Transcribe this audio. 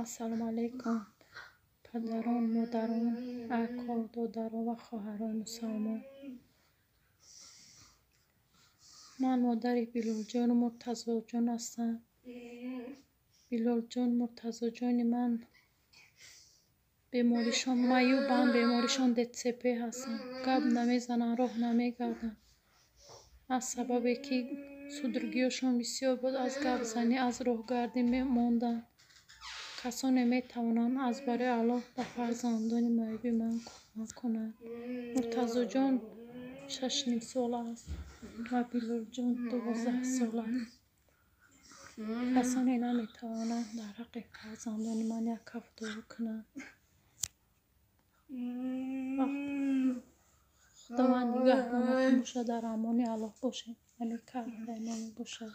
Ассалому алайкум, падарон, модарон, ако, додарон ва хоҳарони мусалмон. Ман модари Билолҷону Муртазоҷон ҳастам. Билолҷон, Муртазоҷони ман беморишон маъюбанд, беморишон ДЦП ҳастанд. Гап намезананд, роҳ намегарданд. Аз сабабе ки судургиҳошон бисёр буд, аз гапзанӣ, аз роҳгардӣ монданд. Касоне метавонанд аз барои Аллоҳ ба фарзандони маъюби ман кӯмак кунанд. Муртазоҷон 6,5 сола аст ва Билолҷон 12 сола. Касоне наметавонанд дар ҳаққи фарзандони ман як каф дуо кунанд. Худованд нигаҳбонатон бошад, дар амони Аллоҳ бошед. Ҳамин кардаи мо мебошад.